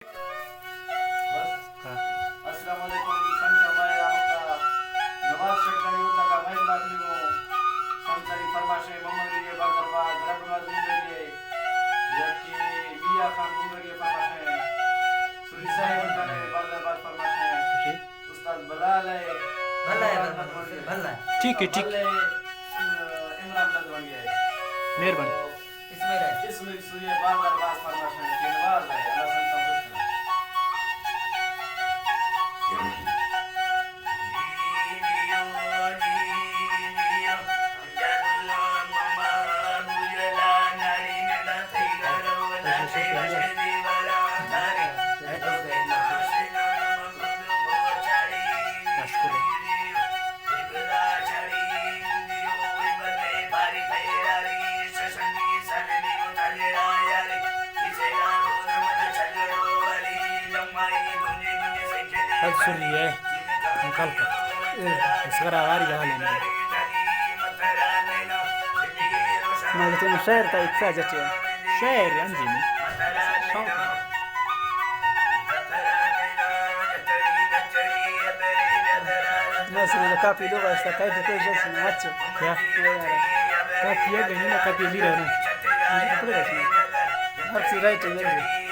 السلام علیکم، سنگتاں، مئے آمتا نواز شکانی ہوتا کا مئے بلاک نیمو۔ سنگتانی فرمائشیں، محمد علی بازار باز، رب نواز بونگڑی، یکی میاں خان بونگڑی فرمائشیں، سوری صاحب انتانے بازار باز فرمائشیں، استاد بلال ہے، بھلا ہے، عمران بھلا ہے، ندوانی ہے۔ بھلا ہے۔ ٹھیک ہے، ٹھیک۔ بھلے، ام، عمران ندوانی ہے۔ مہربانی۔ اسماعیل ہے۔ اسماعیل سوری ہے، باز باز فرمائش ہے، لیکن نواز ہے، اللہ سنگتاں خوش کرے۔ ہر سری ہے۔ انکل کا۔ اصغر آواری جہاں لینے۔ ما گوشت، شعر تا اکسا جچے۔ شعر انجی میں۔ شوق۔ ما سمجھ کاپی لوگ است، کئی تو کوئی جس میں اچھا۔ کیا؟ کاپی ہے، گنی نا کاپی بھی رہنا۔ ہر چیز رائٹ ہے۔